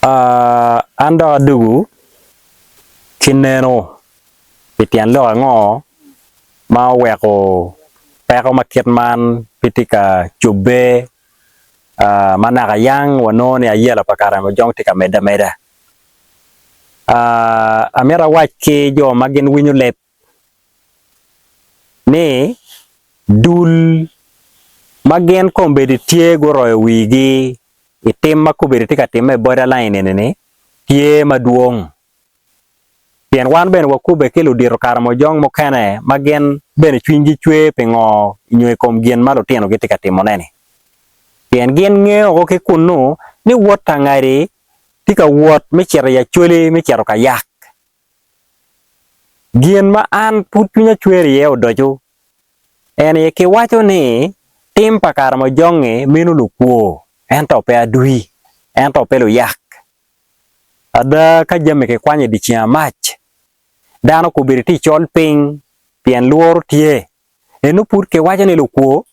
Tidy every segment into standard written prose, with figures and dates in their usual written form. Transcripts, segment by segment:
An dok adwogo ki neno pi tyen lok ango ma oweko peko ma kit man pe tye ka cobbe ma naka yang wanongo ni ayela pa Karamojong tye ka medde ameda. Amito awac ki jo ma gin winyo leb ni dul ma gin kombeddi tye guroyo wigi i tim ma kombeddi tye ka timme i boda lain eni-ni tye madwong pien wan bene wakubbe ki ludito karamojong mukene ma gin bene cwinygi cwer pi ngo nyo i kom gin ma lutinogi tye ka timone-ni pien gin ngeyo woko ki kunnu ni wot angadi tye ka wot me cito i Acholi me cito ka yak. Gin ma an pud cwinya cwer iye odoco en aye kiwaco ni tim pa Karamojong-ngi meno lukwo ento pe adwi, ento pe luyak. Ada ka jami kikwanyo i dyeceng amac, dano kobedo tye i col piny pien lworo tye. Eno pud kiwaco ni lukwo,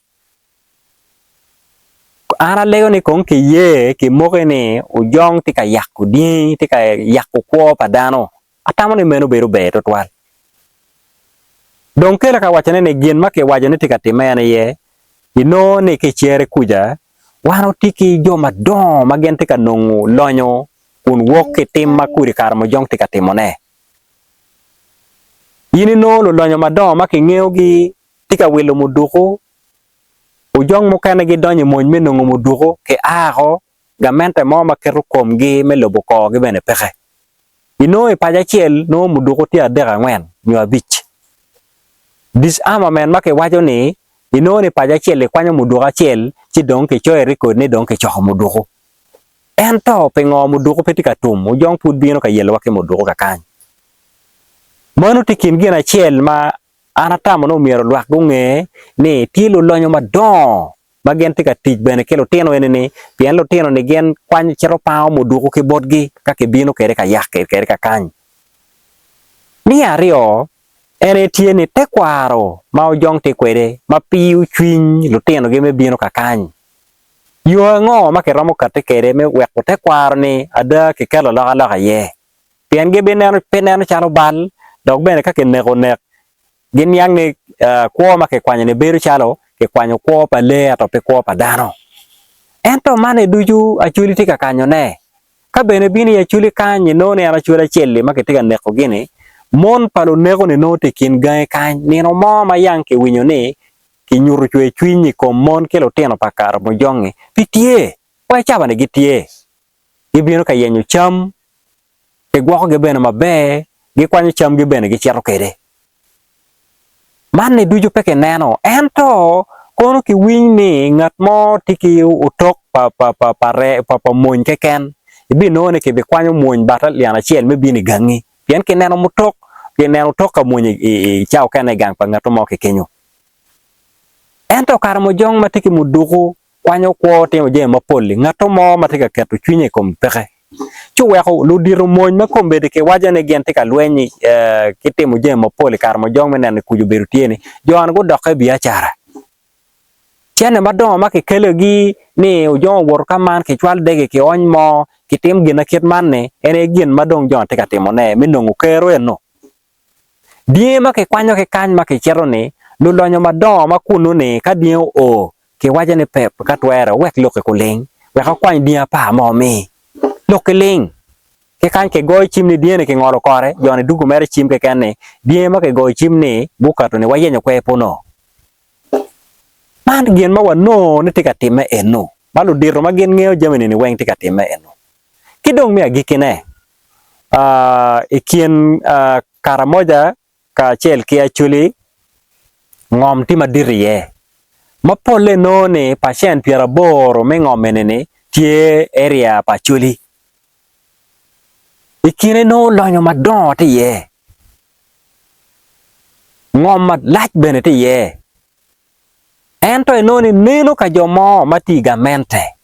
an alego ni kong kiye kimoki ni ojong tye ka yako dyangi, tye ka yako kwo pa dano. Atamo ni meno bedo ber tutwal. Dong kela ka wacone ni gin ma kiwaco ni tye ka timme en aye, inongo ni ki i cere kuca, wan watye ki jo madongo ma gin tye ka nongo lonyo kun wok ki tim ma kodi Karamojong tye ka timone. In inongo lulonyo madongo ma kingeyogi tye ka wilo muduku, ojong mukene gidonyo i mony me nongo muduku, kia oko, gamente mo ma keto komgi me lubo korgi bene peke. Inongo i paco acel nongo muduku tye adek angwen nyo abic. Disarmament ma kiwaco ni inongo ni paco acel ikwanyo muduku acel ci dong kicoyo i record ni dong kicoko muduku. Ento pingo muduku pe tye ka tum? Ojong pud bino ka yelowa ki muduku kakany. Meno tye kin gin acel ma an atamo ni omyero lwak gunge ni tye lulonyo madongo ma gin tye ka tic bene ki lutino eni-ni pien lutino-ni gin kwanyo cito pango muduku ki botgi ka kibino kwede ka yak kwede kakany. Me aryo, en aye tye ni tekwaro ma ojong tye kwede ma piyo cwiny lutinogi me bino kakany. Yo ango ma kiromo kati kwede me weko tekwaro-ni ada kiketo alokaloka iye? Pien gibineno pe neno calo bal, dok bene ka kineko nek, giniang ni kwo ma kikwanyo-ni bedo calo kikwanyo kwo pa lee ento pe kwo pa dano. Ento man-ni ducu Acholi tye ka kanyone. Ka bene ibino i Acholi kany inongo ni en Acholi acel-li ma kitye ka nekogi-ni, mon pa luneko-ni nongo tye i kin gangi kany. Nino mo ma yang kiwinyo ni kinyuto cwercwiny i kom mon ki lutino pa Karamojong-ngi pe tye, wa i caba-ni gitye. Gibino ka yenyo cam, kigwokogi bene maber, gikwanyo camgi bene gicito kwede. Man-ni ducu pe kineno, ento kono kiwiny ni ngat mo tye ki otok pa mony keken, ibinongo ni kibikwanyo mwony batalian acel me bino i gangi, pien kineno mutok, kineno otok ka mwony i cawa okene i gang pa ngat mo ki kenyo. Ento kare mujong ma tye ki muduku kwanyo kwo timo jami mapol-li, ngat mo ma tye ka keto cwinye i kom peke. Ci oweko ludito mony ma kombeddi kiwaco ni gin tye ka lweny ki timo jami mapol i kare mujong me neno ni kuc obedo tye ni, jo-ni gudokke i biacara. Cente madongo ma kikelogi ni ojong owoto ka man, kicwal dege, kiony moo, kitim gin ma kit man-ni, en aye gin ma dong jo-ni tye ka timone me nongo kero eno. Dyangi ma kikwanyo ki kany ma kicito-ni, lulonyo madongo ma kunnu-ni ka dyangi oo, kiwaco ni pe ka twere wuwek lok-ki kuling, wek akwany dyangi apar mo omi. Lok-ki ling. Ki kany kigoyo cim ni dyangi-ni kingolo kore, jo-ni dwogo mere cim keken ni dyangi ma kigoyo cim ni gukato-ni wayenyo kwer pe onongo. Man gin ma wanongo ni tye ka timme eno, ma ludito ma gin ngeyo jami-ni weng tye ka timme eno. Ki dong me agikkine, i kin Karamoja kacel ki Acholi, ngom tye madit iye. Ma polle inongo ni pacent pyeraboro me ngom eni-ni tye area pa Acholi. I kine nongo lonyo madongo tye iye, ngom malac bene tye iye. Ento inongo ni neno ka jo mo ma tye i gamente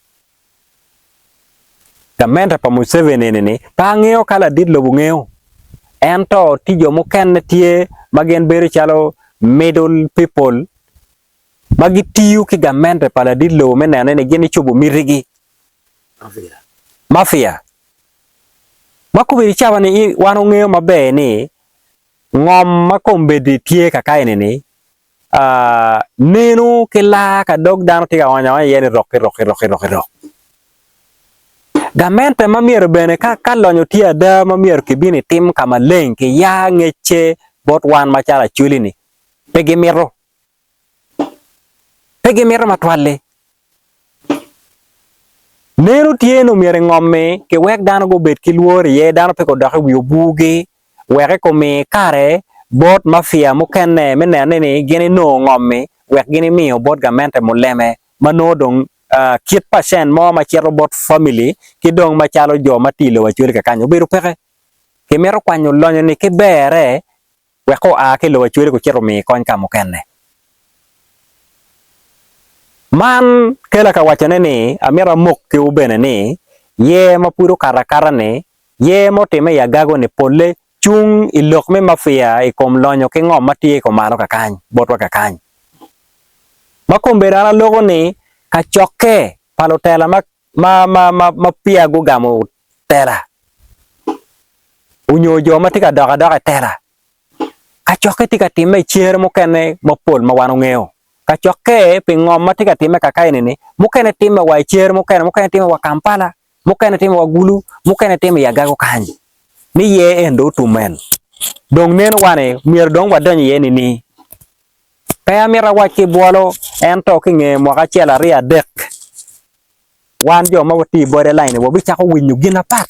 Gamente pa Museveni eni-ni pe angeyo ka ladit lobo ngeyo ento tye jo mukene tye ma gin bedo calo middle people ma gitiyo ki gamente pa ladit lobo me neno ni gin gicobo mitigi, mafia. Ma kobedo i cawa ni wan ongeyo maber ni ngom ma kombeddi tye kaka eni ni neno ki laa ka dog dano tye ka onyo aonya iye ni rok ki rok ki rok ki rok ki rok. Gamente ma myero bene ka ka lonyo tye ada ma myero kibin itim ka maleng ki ya ngecce bot wan macalo acholi ni pe gimito. Pe gimito matwal-li. Neno tye ni omyero ingom-mi kiwek dano gubed ki lworo iye, dano pe gudok i wi oburgi wek gumi kare bot mafia mukene me neno ni gin enongo ngom-mi wek gin emiyo bot gamente muleme ma nongo dong kit pacen mo ma cito bot famili ki dong macalo jo ma tye i lobo Acholi kakany obedo peke. Kimito kwanyo lonyo-ni ki berre wek oa ki i lobo Acholi gucit omi kony ka mukene. Man kela ka wacone ni amito amok kiwu bene ni yer ma pud okato akata-ni, yer ma otimme i Agago-ni polle cung i lok me mafia i kom lonyo ki ngom ma tye i kumalo kakany botwa kakany. Ma kombeddi an aloko ni kacokke pa lutela ma ma ma ma peya gugamo tela onyo jo ma tye ka dok adoka i tela kacokke tye ka timme i cere mukene mapol ma wan ongeyo kacokke pi ngom ma tye ka timme kaka eni-ni mukene timme wa i cere mukene mukene timme wa Kampala mukene timme wa Gulu mukene timme i Agago kany ni ye en dong otum en dong neno wa ni myero dong wadony iye nini pe amito awac ki bwolo ento ki nge mwaka acel aryo adek wan jo ma watye i border line wabicako winyo gin mapat.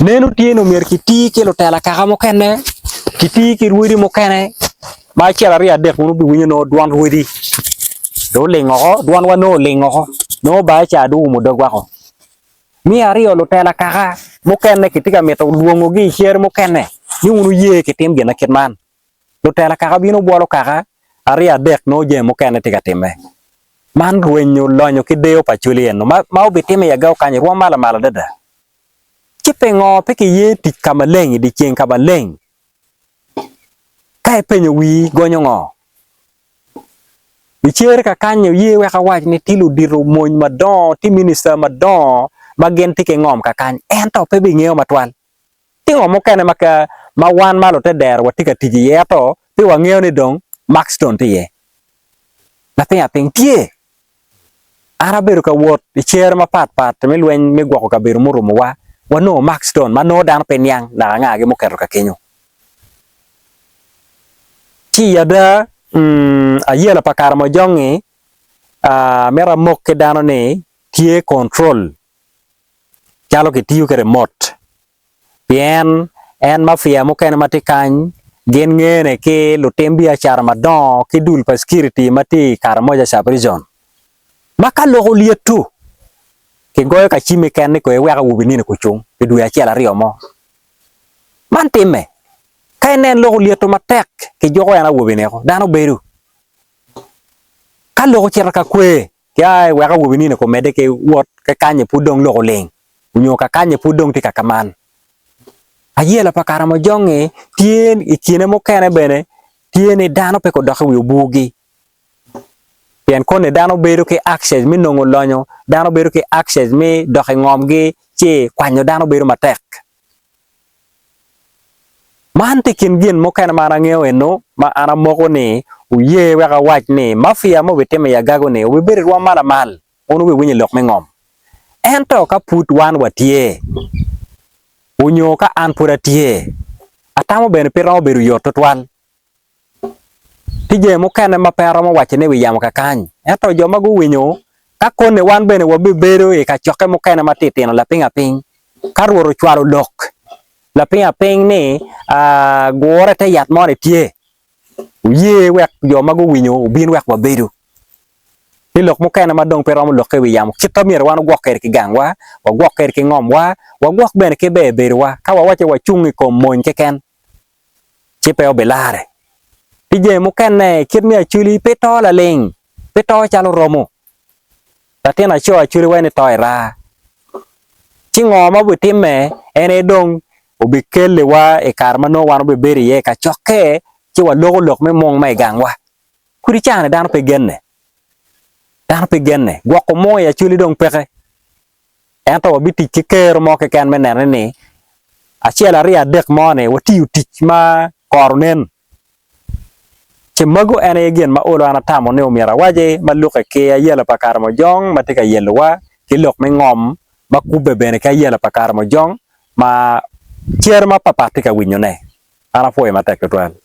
Neno tye ni myero kiti ki lutela kaka mukene, kiti ki rwodi mukene ma acel aryo adek wun wubiwinyo nongo dwon rwodi dong oling woko, dwonwa nongo oling woko nongo baa ca dong oumo dogwa woko. Me aryo lutela kaka mukene kitye ka mito lwongogi i cer mukene ni wun wuye kitim gin ma kit man. Lutela kaka bino bwolo kaka aryo adek nongo jami mukene tye ka timme. Man rwenyo lonyo ki deyo pa Acholi eno ma ma obitimme i agao kany rwom ma lamal adada. Ci pingo pe kiye tic ka maleng i dyeceng ka maleng? Ka ipenyo wii gonyo ngo? I cere kakany oye wek awac ni tye ludito mony madongo, tye minista madongo ma gin tye ki ngom kakany ento pe bingeyo matwal. Tye ngo mukene ma ma wan ma lutedero watye ka tic iye ento pe wangeyo ni dong Maxton tye iye. Lapiny apiny tye. An abedo ka wot i cere mapat pat me lweny me gwoko kabedo murumowa, wanongo Maxton ma nongo dano pe niang naka angagi muketo ka kenyo. Ci i ada, ayela pa Karamojong-ngi mito amok ki dano ni tye control calo kitiyo ki remote pien en mafia mukene ma tye kany gin ngene ki lutim biacara madongo ki dul pa security ma tye i Karamoja sub region ma ka lok olyeto kigoyo ka cim keken ni kono iwek awobi nino kucung pi dwe acel aryo mo. Man timme ka inen lok olyeto matek kijuko en awobi niko dano bedo ka lok ocito ka kwe Ki a wek awobi nino komedde ki wot ki kanye pud dong lok oling onyo ka kanye pud dong tye ka kaman. Ayela pa Karamojong-ngi tye i kine mukene bene tye ni dano pe kodok i wi oburgi pien koni dano bedo ki access me nongo lonyo, dano bedo ki access me dok i ngomgi ci kwanyo dano bedo matek. Man tye i kin gin mukene ma an angeyo eno ma an amoko ni wuye wek awac ni mafia ma wubitimo i Agago-ni wubibedo i rwom ma lamal wun wubiwinyo i lok me ngom. Ento ka pud wan watye, onyo ka an pud atye, atamo bene pe romo bedo yot tutwal. Tye jami mukene ma pe aromo wacone i wi yamo kakany, ento jo ma guwinyo, ka koni wan bene wabibedo i kacokke mukene matitino lapiny apiny, ka Rwot ocwalo lok lapiny apiny ni gure te yat moni tye, wuye wek jo ma guwinyo obin wek wabedu. Tye lok mukene ma dong pe romo lokke i wi yamo, kit ma myero wan wagwok kwede ki gangwa, wagwok kwede ki ngomwa, wagwok bene ki ber bedowa. Ka wawaco wacung i kom mony keken, ci pe obilare. Pi jami mukene, kit me acholi pe to laling, pe to calo romo. Latin aco acholi wai ni to i raa. Ci ngo ma obitimme? En aye dong obikeliwa i kare ma nongo wan obibedo iye i kacokke ci waloko lok me mung ma i gangwa. Kodi caa-ni dano pe genne. Dano pe genne. Gwoko mung i acholi dong peke. Ento wabitic ki kero mo keken me neno ni acel, aryo, adek mo-ni watiyo tic ma kore onen. Ci mago en aye gin ma olo an atamo ni omyero awaci ma lukke ki ayela pa Karamojong ma tye ka yelowa ki lok me ngom ma kubbe bene ki ayela pa Karamojong ma cer mapatpat tye ka winyone. An apwoyo matek tutwal.